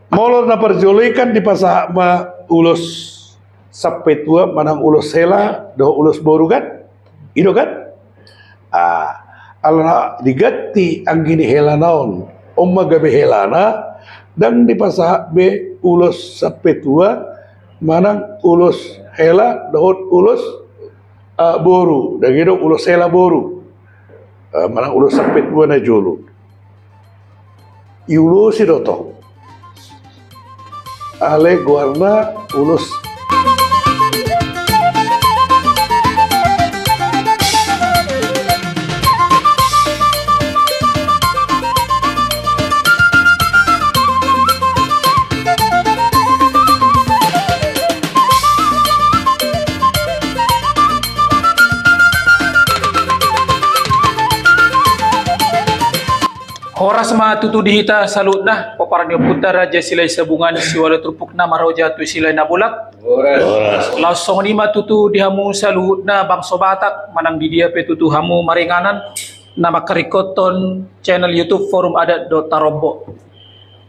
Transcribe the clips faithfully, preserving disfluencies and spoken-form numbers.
Molo na parjolo i kan dipasahat ma ulos sampetua manang ulos hela dohot ulos boru kan? I do kan? Ah, alana diganti anggi ni helana on, on ma gabe helana, ndang dipasahat be ulos sampetua manang ulos hela dohot ulos, ah, boru, ndang i do ulos hela boru. Ah, manang ulos sampetua na jolo. Iulosi do tong. Alai goarna ulos. Horas ma tutu di hita saluhutna, pomparan ni ompunta Raja Silahisabungan siualu turpuk na marhoja tu Silalahi Nabolak. Horas. Laos songon i ma tutu di hamu saluhutna bangso Batak, manang di dia pe tutu hamu maringanan, na mangkaringkothon channel YouTube Forum Adat dohot Tarombo.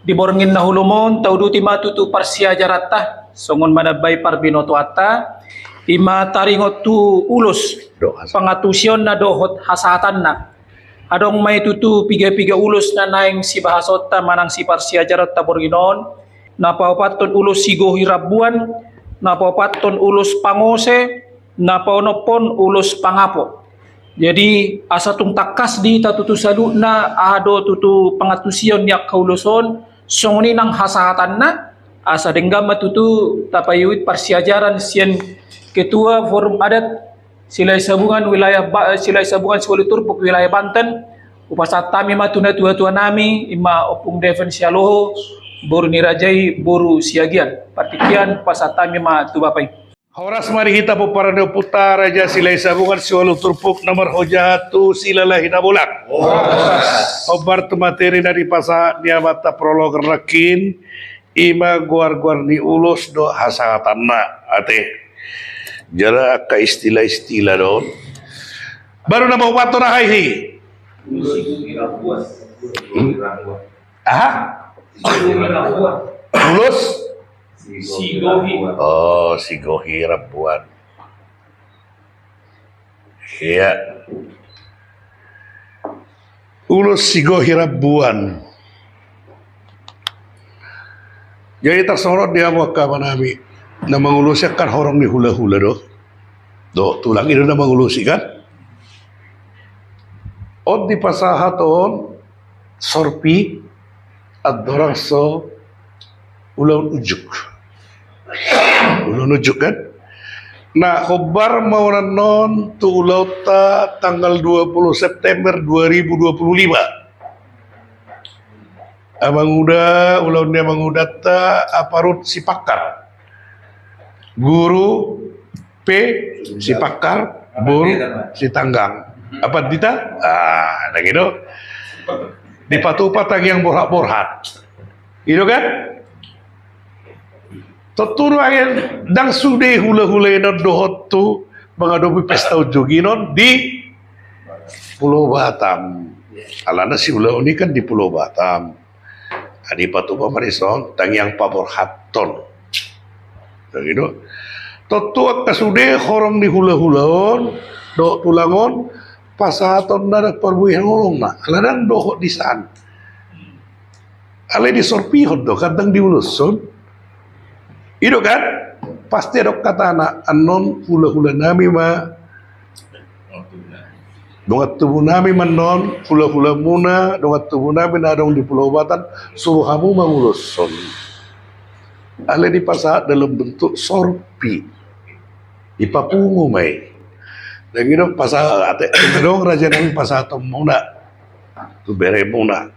Di borngin na holom on tauduti ma tutu parsiajaranta, songon manambai parbinotoanta, i ma taringot tu ulos, pangantusionna dohot hasahatanna. Adong ma i tutu piga-piga ulos na naeng sibahasonta manang siparsiajaranta borngin on, na paopathon ulos sigohi rambuan, na paopathon ulos pangose, na paonomhon ulos pangapo. Jadi asa tung tangkas di hita tutu saluhutna aha do tutu pangantusion ni angka ulos on, songon i nang hasahatanna, asa denggan ma tutu tapaihuthon parsiajaran sian Ketua Forum Adat Silahisabungan wilayah Ba-, Silahisabungan siualu turpuk wilayah Banten, hupasahat hami ma tu natua-tua nami, i ma Ompung Deven Sialoho, boru ni raja i boru Siagian. Partingkian hupasahat hami ma tu bapa i. Horas ma di hita pomparan ni ompunta Raja Silahisabungan siualu turpuk na marhoja tu Silalahi Nabolak. Horas. Hombar tu materi na dipasahat ni amanta prolog nangkin, i ma goar-goar ni ulos dohot hasahatanna, ate. Jala angka istilah-istilah do on. Baru na paopathon aha i? Hmm? Aha? Ulos? Sigohi. Oh, sigohi rambuan. Iya. Ulos sigohi rambuan. Jadi tarsongon on di hamu angka amanami, na mangulosi kan horong ni hula-hula do. Dohot tulang i do na mangulosi kan. On dipasahat on sorpi, andorang so ulaon unjuk. Ulaon unjuk kan? Nah, hombar ma on annon tu ulaonta tanggal dua puluh September dua ribu dua puluh lima. Amanguda, ulaon ni amangudanta Aparut Sipangkar. Guru P Sipangkar, boru Sitanggang. Apa dita? Ah, na gitu. Dipatupa tangiang borhat-borhat. I do kan? Tontu do age ndang sude hula-hula i non dohot tu mangadopi pesta unjuk i non di Pulau Batam. Alana si ulaon i kan di Pulau Batam. Adi patupa ma dison tangiang paborhathon. Jadi do. Tontu angka sude horong ni hula-hula on dohot tulang on pasahatonna do parbue holongna. Alana ndang dohot di san. Alai disorpihon do kan, ndang diuloshon. I do kan? Pasti adong hatana annon hula-hula nami ma. Dongan tubu nami ma annon, hula-hula muna, dongan tubu nami na adong di Pulau Batam, suruh hamu manguloshon. Alai dipasahat dalam bentuk sorpi. Dipapungu ma i. Ndang i do pasahat, ate, adong raja nami pasahaton muna. Tu bere muna.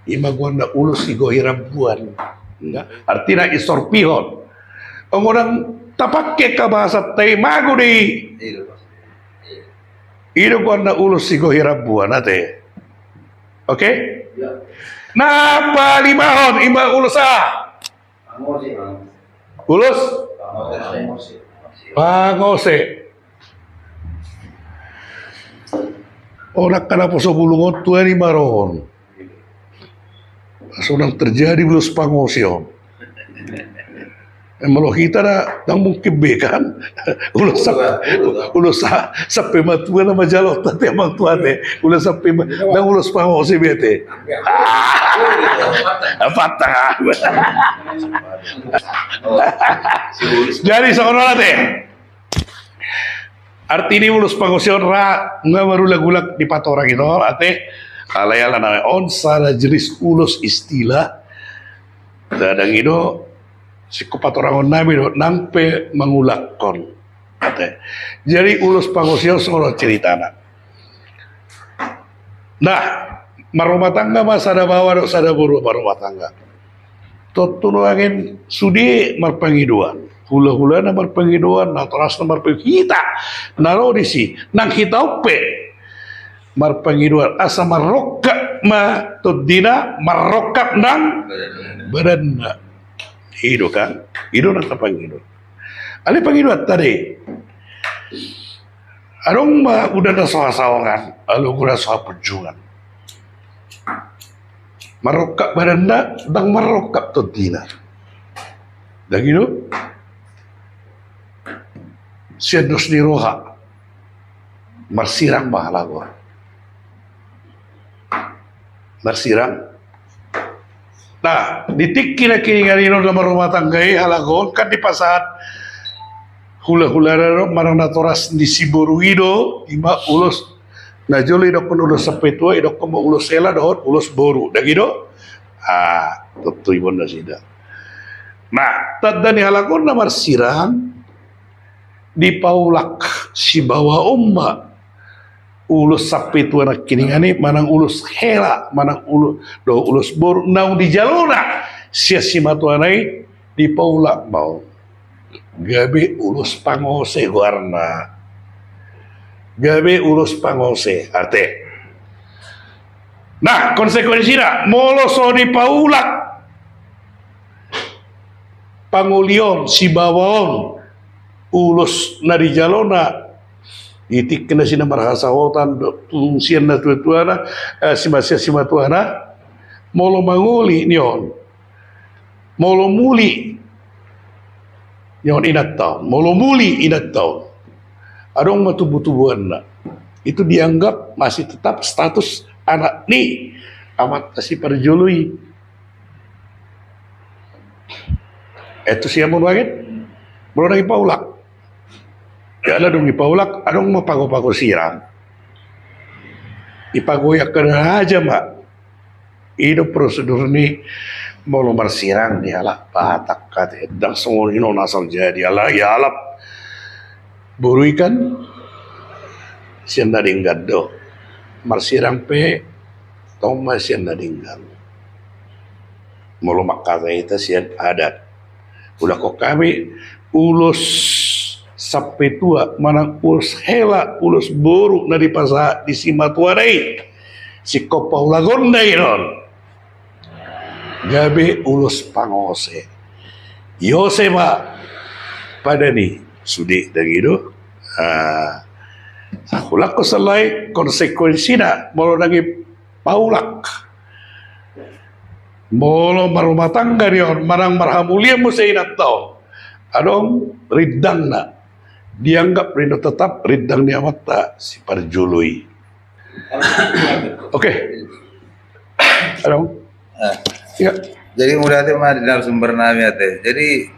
I ma goarna ulos sigohi rambuan. Artina disorpihon. Anggo ndang tapangke angka bahasanta i mago do i. I do goarna ulos sigohi rambuan ate. Oke? Na palimahon i ma ulos aha? Ulos pangose. O, angka na poso bulung on tua ni marohon. Sonang terjadi ulos pangoseon. Molo hita na, ndang mungkin be kan. Ulos sa-, ulos sa-, sampe matua na manjalo ate, amang tua ate. Ulos sampe ma-, ndang ulos pangose be ate. Patah. Jadi songon on ate. Arti ni ulos pangoseon ra nga marulak-ulak di patorang i do ate. Alai ala na on sada jenis ulos istilah. Ndang i do, singkop patorangon nami do nang pe mangulakhon ate. Jadi ulos pangoseon songon on ceritana. Nah, marrumah tangga ma sada baoa dohot sada boru marrumah tangga. Tontu nuaeng sude marpangidoan. Hulahulana marpangidoan, natorasna marpangidoan. Hita na ro disi, nang hita on pe marpangidoan. Asa marrongkap ma tondina, marrongkap nang badanna. I do kan? I do na tapangido. Alai pangidoan tadi. Adong ma uda na so hasaongan, alai uda na so hapunjungan. Marrongkap badanna, ndang marrongkap tondina. Ndang i do? Sian dos ni roha. Marsirang ma halak on. Marsirang. Nah, di tingki na kiningan i on na marrumah tangga i halak on kan dipasahat hulahulana do manang natoras ni si boru i do, ima ulos na jolo idokkon ulos sampetua, idokkon ma ulos hela dohot ulos boru. Ndang i do? Ah, tontu ibon nasida. Nah, tanda ni halak on na marsirang, dipaulak sibawa on ma ulos sampetua na kiningan i, manang ulos hela, manang ulo-, dohot ulos boru naung dijalona sian simatuana i, dipaulak ma on. Gabe ulos pangose goarna. Gabe ulos pangose ate. Nah, konsekuensina molo so dipaulak pangoli on, sibawa on, ulos na dijalona, di tingki na sian na marhasaotan dohot tung sian natuatuana, eh, sima-, sian simatuana, molo mangoli ni on, molo muli ni on inanta on, molo muli inanta on, adong ma tubutubuanna, itu dianggap masih tetap status anak ni amanta si parjolo i. Etu sian molo nuaeng, molo nuaeng dipaulak. Jala dung dipaulak, adong ma pago-pago sirang. Dipagoiangkon haja ma. I do prosedur ni molo marsirang di halak Batak ate. Ndang songon i non asal jadi, alai ialap boru i kan sian na denggan do. Marsirang pe tong ma sian na denggan. Molo mangkatai hita sian adat, ulakhon hami ulos sampetua manang ulos hela, ulos boru na dipasahat di simatuana i, singkop paulakonna i non, gabe ulos pangose. Iose ma pada ni sude, ndang i do? Ah, ulakhon sahali konsekuensina molo nang i paulak. Molo marrumah tangga ni on manang marhamulian muse inanta on, adong rindangna. Dianggap do i tetap rindang ni amanta si parjolo i. Oke. Adong. Eh. Iya. Jadi mauliate ma di narasumber nami ate. Jadi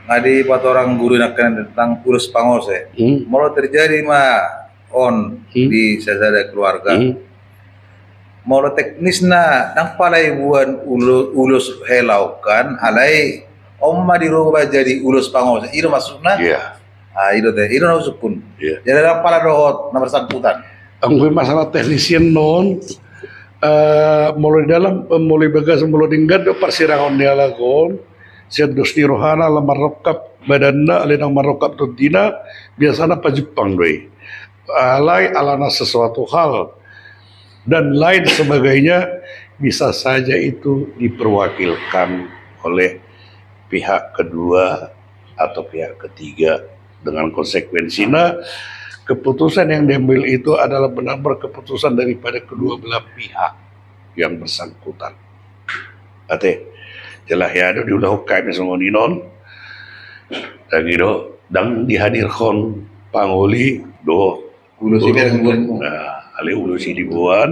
nga dipatorang guru nangkin tentang ulos pangose. Hmm. Molo terjadi ma on, hmm, di sasada keluarga. Hmm. Molo teknisna ndang pala diboan ulo-, ulos hela on kan, alai on ma dirubah jadi ulos pangose. I do maksudna? Iya. Ah, i do ate, i do na husungkun. Iya. Jadi ndang pala dohot na bersangkutan. Anggo masalah teknis i non, eh, molo di dalam, eh, molo di bagas, molo denggan do parsirangon ni halak on, sian dos ni rohana ala marrongkap badanna, ala ndang marrongkap tondina, biasana pajumpang do i. Alai alana sesuatu hal dan lain sebagainya, bisa saja itu diperwakilkan oleh pihak kedua atau pihak ketiga, dengan konsekuensinya keputusan yang diambil itu adalah benar-benar keputusan daripada kedua belah pihak yang bersangkutan. Ate, jala hea do diulahon hami songon i non. Dang i do, dang dihadirhon pangoli do. Ulos i pe diboan. Nah, alai ulos i diboan.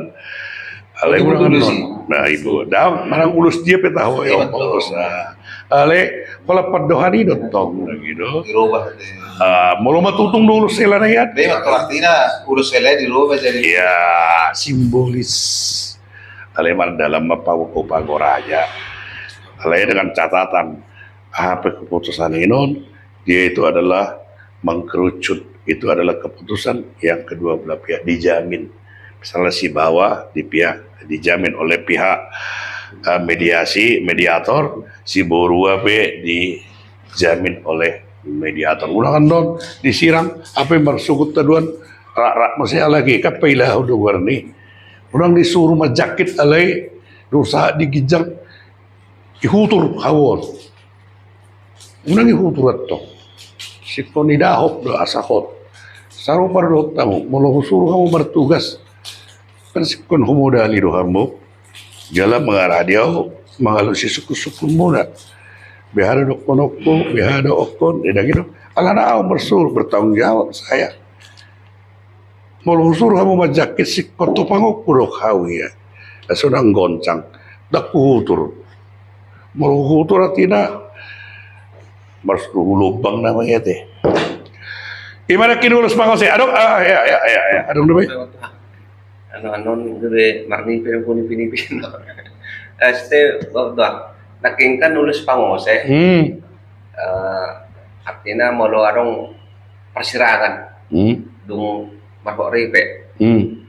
Alai ulos i. Nah, iboan. Dang, manang ulos dia pe taho, ya, ulos. Alai, holan pandohan i do tong, dang i do. Dirobah. Ah, molo matutung do ulos hela na ian. Memang, artina ulos hela dirobah jadi. Ya, simbolis. Alai mardalan ma pago-, pagoraja. Alai dengan catatan, aha pe keputusan i non, dia itu adalah mengkerucut, itu adalah keputusan yang kedua belah pihak dijamin. Misalnya si baoa di pihak dijamin oleh pihak, eh, mediasi, mediator, si borua pe dijamin oleh mediator. Unang annon disirang, aha pe marsogot haduan, rak-rak muse alai kan pailahon do goarna i. Unang disuru manjangkit alai, dung sahat di ginjang, ihutur hamu on. Unang ihutur antong. Singkon idahop do asa hot. Sarupa do dohot hamu, molo husuru hamu martugas, kan singkon humodali do hamu. Jala mangaradi ahu, mangalusi sungkun-sungkunmuna. Beha do dohononku, beha do dohononku, dang i do. Alana ahu marsuru, bertanggung jawab saya. Molo husuru hamu manjangkit, singkon tu pangonku do hau ia. Asa unang goncang, dang huhutur. Molo huhutur artina, marsuru hulombang nama ia te. I ma nangkin ulos pangose, adong, ah, ya, ya, ya, ya, adong do be. Anu, anu, do be, marnipi, nipi, nipi. Este, waktu, nangkin kan ulos pangose. Hmm. Eh, artina molo adong parsirangan. Hmm. Dung marhot ripe. Hmm.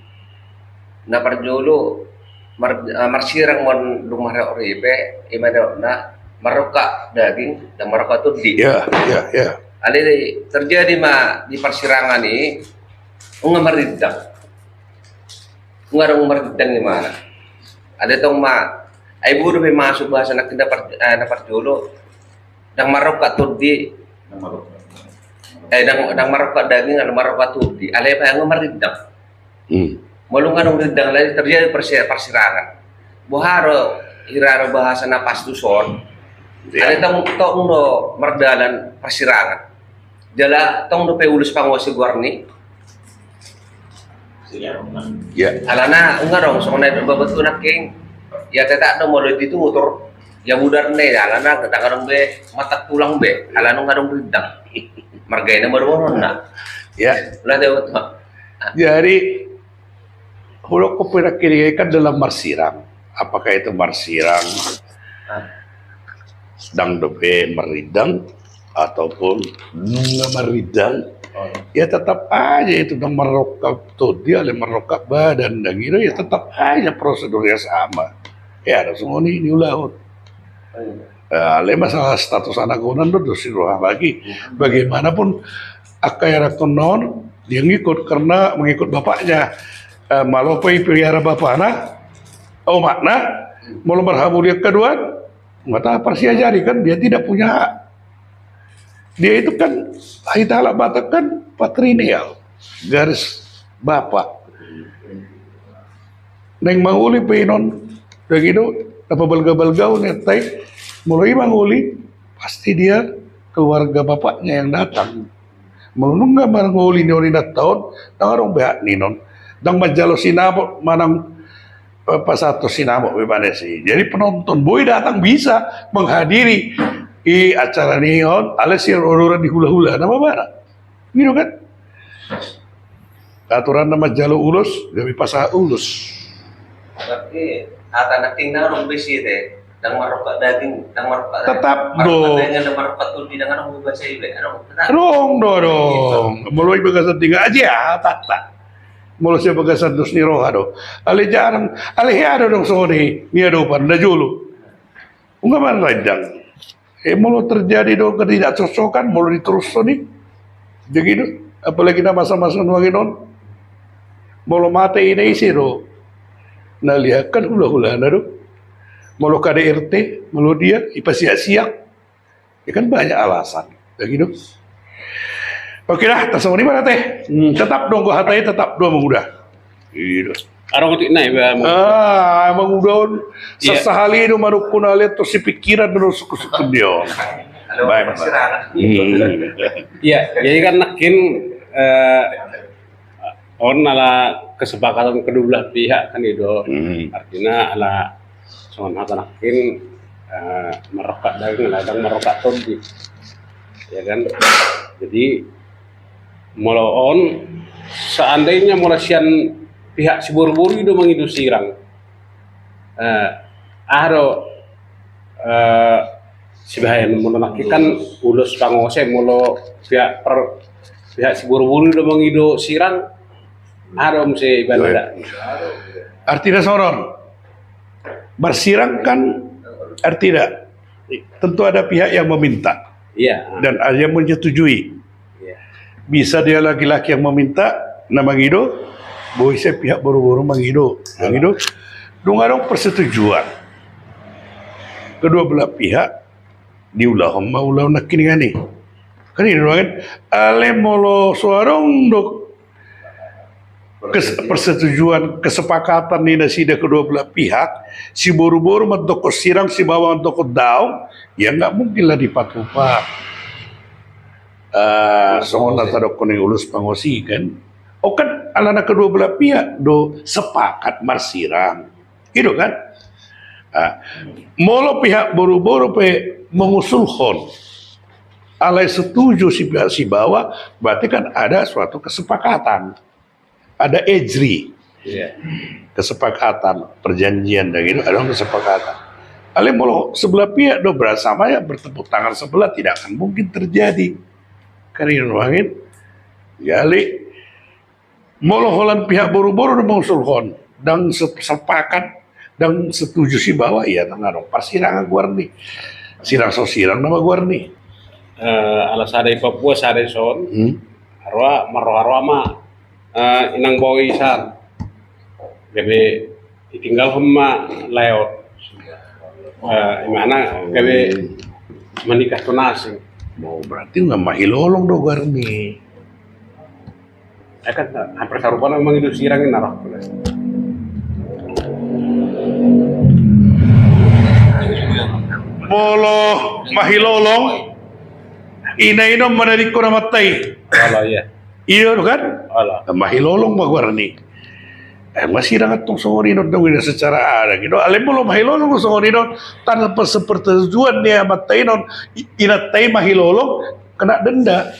Na parjolo mar-, eh, marsirang ma on dung marhot ripe, i ma dohotna marrongkap daging, dang marrongkap tondi. Ya, ya, ya. Alai terjadi ma di parsirangan i, nunga marrindang. Nunga adong marrindang i ma. Alai tong ma, ai bodo pe masuk bahasa nangkin na par-, eh, na parjolo. Dang marrongkap tondi. Eh, dang, dang marrongkap daging, dang marrongkap tondi. Alai pe nunga marrindang. Hmm. Molo nunga adong rindang, alai terjadi persi-, parsirangan. Boha do, hira do bahasa na pas tuson. Ya. Alai tong, tong do mardalan parsirangan. Jala tong dope ulos pangose goarna i. Ya. Alana nunga adong songon na i do babat tu nangkin. Ya tetap do molo ditutur. Ya mudar ne, alana dang adong be mata tulang be. Alana nunga adong rindang. Marga i na baru na. Ya. Lah dia betul. Jadi, hudok ko pira kiri kan dalam marsirang. Apakah itu marsirang? Ah. Dang dope marrindang ataupun nunga marrindang, oh, ya tetap aja itu dang marrongkap tondi, alai marrongkap badan, dang i do, ya tetap aja prosedurnya sama. Ya, ada songon i diulahon. Oh, iya. Eh, alai masalah status hanagonan do, dos ni roha lagi. Bagaimanapun angka ianakhonna on, dia ngikut karena mengikut bapaknya. Eh, molo pe ipelihara bapana, omakna, molo marhamulian haduan, mata parsiajari kan, dia tidak punya hak. Dia itu kan, hita halak Batak kan patrilineal, garis bapak. Naeng mangoli pe i non, dang i do, na pabalga-balgaon ninna i, molo i mangoli, pasti dia keluarga bapaknya yang datang. Molo nunga mangoli ni on inanta on, dang adong be hak ni non. Dang manjalo sinamot manang, eh, pasahat sinamot be manang si. Jadi penonton boi datang bisa menghadiri i acara ni on, alai sian odoran ni hula-hula na mamana. Gitu kan? Aturan na manjalo ulos, gabe pasahat ulos. Berarti hata nangkin dang adong be site, dang marrongkap daging, dang marrongkap, tetap do. Marrongkap daging, dang marrongkap tondi, dang adong be bahasa i be, adong, tetap. Adong do, adong. Molo i bagasan tinggal aja, tata. Molo sian bagasan dos ni roha do. Alai jarang, alai hea do adong songon i, ni adopan, na jolo. Nunga marrindang. Eh, molo terjadi do ketidakcocokan, molo diterushon i. Jadi do, apalagi na masa-masa nuaeng on. Molo mate ina ise do. Na lihat kan hula-hulana do. Molo K D R T, molo dia, ipasiak-siak. Ya kan banyak alasan. Jadi do. Oke dah, tasongon i ma ate. Hmm, tetap do anggo hata i, tetap do mangula. Gitu. Adong otik na iba. Ah, manguda on. Iya. Sasahali do manungkun, ale tor sipingkiran do sungkun-sungkun dia. Baik. Hmm. Iya, jadi kan nangkin, eh, on ala kesepakatan kedua belah pihak kan itu. Hmm. Artinya ala songon hata nangkin, eh, marrongkap daging, ladang marrongkap tondi. Ya kan? Jadi molo on, seandainya molo sian pihak siboru-boru i do mangido sirang, eh, aha do, eh, sibahen molo nangkin kan ulos pangose, molo pihak per-, pihak siboru-boru i do mangido sirang, aha do muse ibana da? Artina songon on, marsirang kan artina tentu ada pihak yang meminta. Iya. Dan ada yang menyetujui. Iya. Bisa dia laki-laki yang meminta, na mangido, boi sian pihak boru-boru mangido, mangido. Dung adong persetujuan kedua belah pihak, diulahon ma ulaon nangkiningan i. Kan i do kan? Ale molo so adong do kes-, persetujuan, kesepakatan ni nasida kedua belah pihak, siboru-boru mandokkon sirang, sibawa mandokkon daong, ya nggak mungkin lah dipatupa. Eh, songon na tadokkon ni ulos pangose i kan. O kan, alana kedua belah pihak do sepakat marsirang. I do kan? Ah, molo pihak boru-boru pe mengusulhon, alai setuju si pihak sibawa, berarti kan ada suatu kesepakatan. Ada agree. Iya. Kesepakatan, perjanjian, dan gitu, ada kesepakatan. Ale molo sebelah pihak do bersama, ya bertepuk tangan sebelah, tidak akan mungkin terjadi. Kan i do kan? Jadi molo holan pihak boru-boru do mengusulhon, ndang se-, sepakat, ndang setuju sibawa, iya ndang adong parsirangan goarna i. Sirang so sirang nama goarna i. Eh, ala sada i Papua, sada i son. Hmm. Haroa, marroha-roha ma, eh, inang boi san. Gabe ditinggalhon ma lae on. Eh, imana gabe manikah tu na asing. Oh, berarti na mahilolong do goarna i. Eh, kan, hampir sarupa na mangido sirang i na roha. Molo mahilolong, ina i do manadingkon amanta i. Olo, iya. Iya kan? Olo. Mahilolong ma goarna i. Eh, masirang antong songon i do, dong, ina secara adat i do. Ale molo mahilolong songon i do, tanpa sepersetujuan ni amanta i do, i-, inanta i mahilolong, kena denda.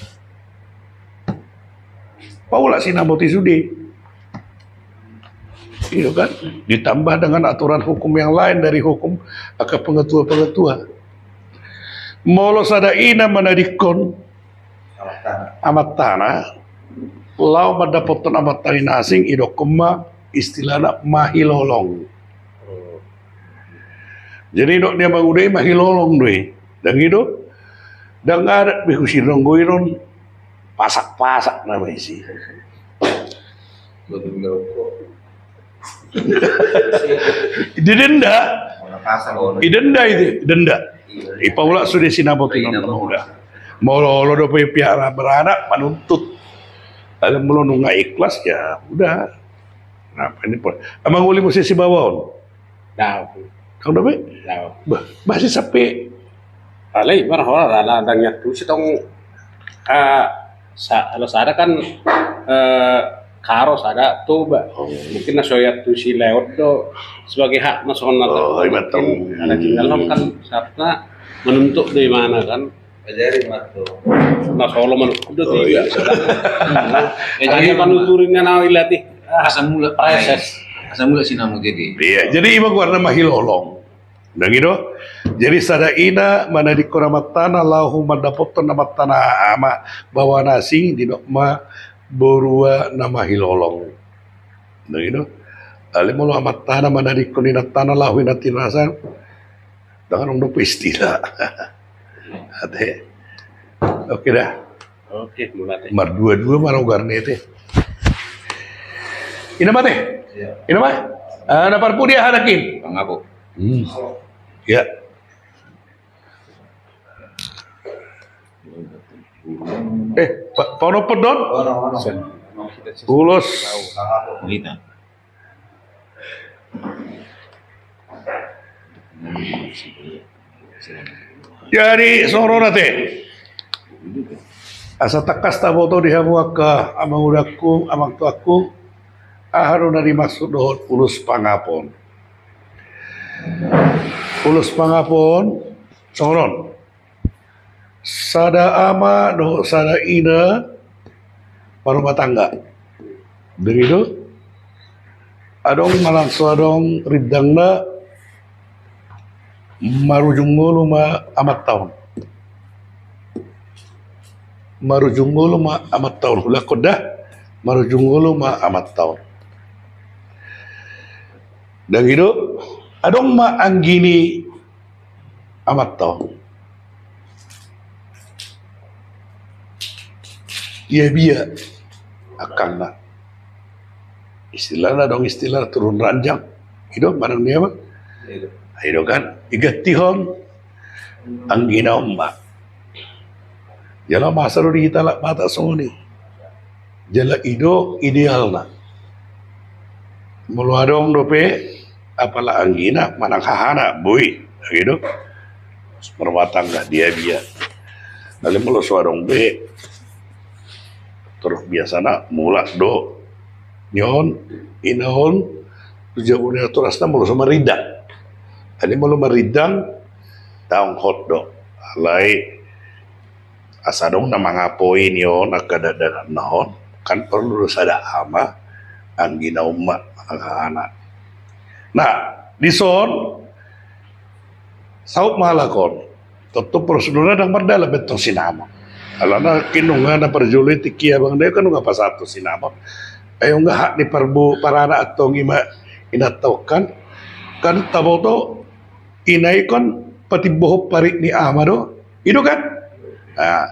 Paulak sinamot i sude. Iya kan? Ditambah dengan aturan hukum yang lain dari hukum angka pengetua-pengetua. Molo sada ina manadingkon amantana, laho mandapothon amanta ni na asing, idokkon ma istilahna mahilolong. Jadi dok ni amangudana i mahilolong do i. Ndang i do? Ndang adat be husinonggo i non. Pasak-pasak nama isi. Didenda. Didenda itu, denda. Ipaulak sude sinamot i non. Molo olo dope pihak beranak manuntut. Lalu molo nunga ikhlas, ya udah. Nah, ini pun. Amang uli muse sibawa on. Dao. Kau dope? Dao. Bah, masih sepi. Alai marhora lah, lah, dang iantusi tong, eh, sa-, ala sada kan, eh, Karo, sada Toba. Oh. Mungkin na so iantusi lae on do sebagai hak na songon na. Oh, iya, mungkin betul. Ada tinggal kan sahatna menuntut do imana kan. Ajari ma tu. Na solo manuk do. Oh, iya. Jadi kan uturin na ilatih. Asam mula proses. Asam mula sinamot jadi. Iya, jadi ima goarna mahilolong. Ndang i do? Jadi sada ina manadingkon amantana laho mandapothon amantana ama baoa na asing, didok ma borua na mahilolong. Ndang i do? Alai molo amantana manadingkon inantana laho inanta i na asing, ndang adong dope istilah. Ate. Oke dah. Oke, mula te. Mardua-dua ma rogar ni te. Ina ma te? Iya. Ina ma? Ah, na parpudi aha nangkin? Pangabo. Hmm. Ya. Eh, pa-, paonomhon do on? Ulos. Hita. Jadi songon on ate, asa tangkas taboto di hamu angka amangudangku, amangtuangku, aha do na dimaksud dohot ulos pangapon. Ulos pangapon songon on. Sada ama dohot sada ina marumah tangga. Dung i do, adong manang so adong rindangna, marujung ngolu ma amanta on. Marujung ngolu ma amanta on. Hulangkon da, marujung ngolu ma amanta on. Dung i do, adong ma anggi ni amanta on. Ia bia angkangna. Istilahna adong istilah turun ranjang. I do manang ni ama? I do. I do kan? Digantihon anggina on ma. Jala masa do di hita anak Batak songon i. Jala i do idealna. Molo adong dope apala anggina manang hahana, boi, gitu. Marumah tangga, dia bia. Alai molo so adong be, torus biasana mulak do ni on, ina on tu jabu ni natorasna molo so marindang. Alai molo marindang, taon hot do. Alai asa adong na mangapoi ni on angka dakdanak na on, kan porlu do sada ama anggina on ma manang hahana. Nah, dison saut ma halak on. Tontu prosedurna ndang mardalan be tong sinamot. Alana nangkin nunga na parjolo i tingki abang na i kan nunga pasahat tu sinamot. Ai nunga hak ni parbo paranak antong i ma inanta on kan. Kan taboto ina i kan patimbohon parit ni ama do. I do kan? Nah,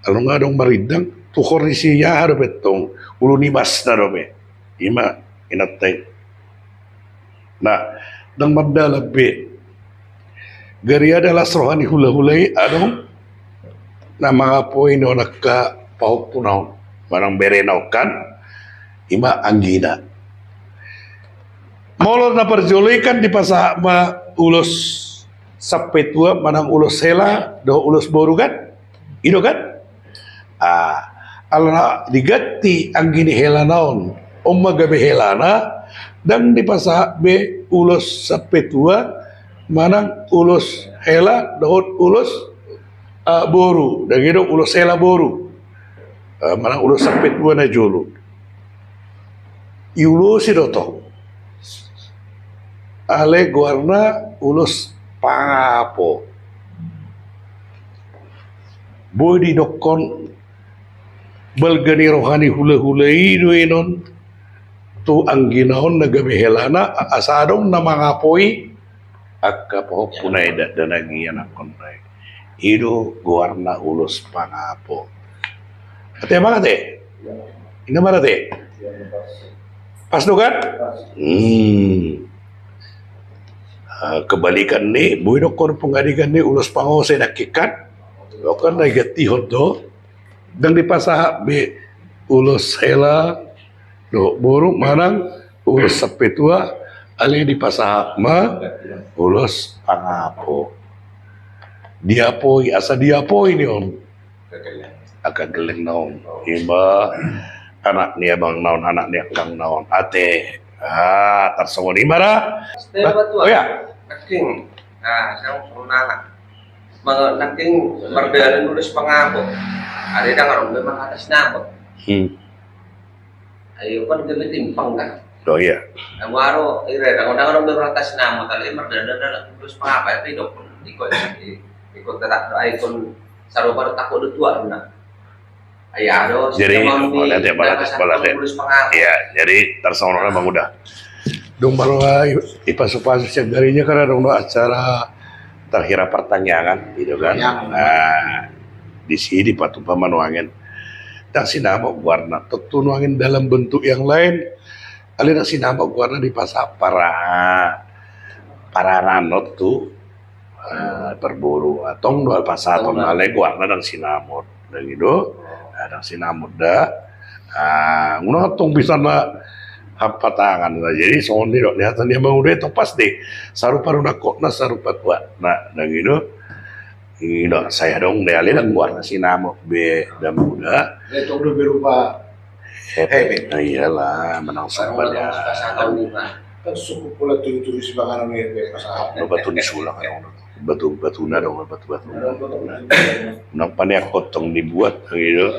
alana nunga adong marindang, tuhor ni si aha dope tong, ulu ni masna dope. I ma inanta i. Nah, ndang mardalan be. Gariada las roha ni hulahula i adong na mangapoi ni on angka pahompuna on manang berena on kan, i ma anggina. Molo na parjolo i kan dipasahat ma ulos sampetua manang ulos hela dohot ulos boru kan? I do kan? Ah, alana diganti anggi ni helana on, on ma gabe helana, ndang dipasahat be ulos sampetua manang ulos hela dohot ulos, ah, boru, ndang i do ulos hela boru. Ah, manang ulos sampetua na jolo. Iulosi do tong. Alai goarna ulos pangapo. Boi didokkon balga ni roha ni hulahula i do i non tu anggina on na gabe helana, asa adong na mangapoi angka pahompuna i, dakdanak i, anakkonna i. I do goarna ulos pangapo. Ate, amang ate? Ina ma ate? Pas do kan? Hmm. Ah, kebalikan ni, boi dokkon pengadikan ni ulos pangose nangkin kan? Dokkon na digantihon do. Ndang dipasahat be ulos hela dohot boru manang ulos sampetua, alai dipasahat ma ulos pangapo. Diapoi, asa diapoi ni on angka gelleng na on. I ma anak ni abang na on, anak ni angkang na on. Ate. Ah, tarsongon i ma da. Oh ya. Nangkin. Nah, saya mau nanya. Nangkin mardalan ulos pangapo. Ada ndang adong be marhata sinamot. Hmm. Ayo kan gelleng timpang kan. Oh iya. Nah, baru ira ndang adong be marhata sinamot, alai mardalan ulos pangapo, ai pe idok. Ikut, ikut tetap, ai kon sarupa do takut do tuak na. Jadi, oh, nanti, nanti, nanti. Iya, jadi tarsongon on ma uda. Dung molo i, i pasu-pasu sian gareja kan adong do acara terhira pertanyaan gitu kan. Nah, di sini dipatupa ma nuaeng. Ndang sinamot goarna, tontu nuaeng dalam bentuk yang lain. Alai ndang sinamot goarna dipasahat para, para ranot tu, eh, parboru. Antong do pasahaton, alai goarna ndang sinamot. Ndang i do. Ah, ndang sinamot da. Ah, unang antong bisa na Hampatangan. Nah, jadi songon i do, nian tong dia mangudai tong pasti sarupa do nangkokna, sarupa tuatna. Nah, nang i do. I do, sai adong do, alai ndang goarna sinamot be, ndang muda. Ia tong do berupa. Hepeng. Nah, iyalah, manang sabar ya. Kan sukup pola turi-turi sipanganon hepeng, pasahat. Lo batu ni sulang, adong do. Batu, batuna adong, batu-batu. Nang paneak hot tong dibuat gitu.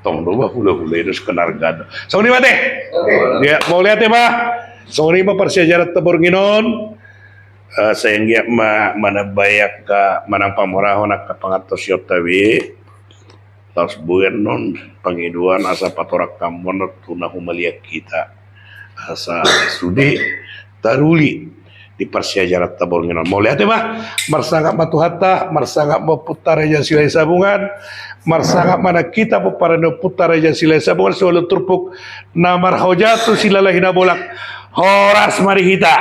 Tong do bah hula-hula itu sekenar gado. Songon i ma ate. Ya, mauliate ma. Songon i ma parsiajaranta borngin on. Eh, sai anggiat ma manambai angka manang pamorahon angka pangantusionta be. Laos boi annon pangidoan asa patorang hamu annon tu na humaliang hita. Asa sude taruli di parsiajaranta borngin on. Mauliate ma, marsangap ma Tuhanta, marsangap ma Ompunta Raja Silahisabungan, marsangap ma nang hita pomparan ni Ompunta Raja Silahisabungan, siualu turpuk na marhojat tu Silalahi Nabolak. Horas ma di hita.